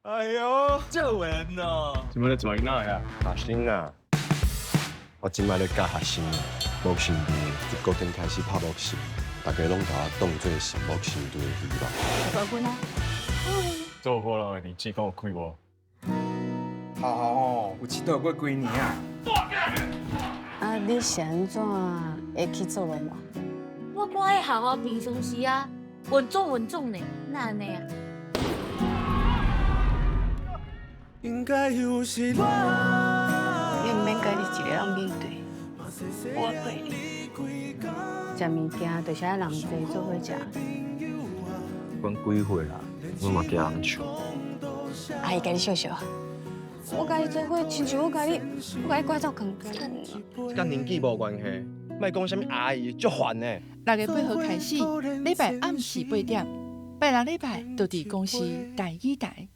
哎喲，這緣哦！這擺咧做囡仔呀？學生啊，我這擺咧教學生牧神隊，自高中開始拍牧神，大家攏共我當做是牧神隊的希望。冠軍啊！做伙人的日子敢有快活？學校吼有𨑨迌過幾年啊？啊，你是按怎會去做囉嘛？我掛喺學校平常時啊，穩重穩重呢，哪按呢啊？你毋免家己一个人面對，我陪你。食物件就是愛人齊做伙食。阮幾歲啦？我嘛驚人笑。阿姨共你笑笑。我共你做伙，親像我共你，我共你拐走仝款。佮年紀無關係，莫講啥物阿姨，足煩的。6月8號開始，禮拜暗時8點，拜六禮拜就佇公視台語台。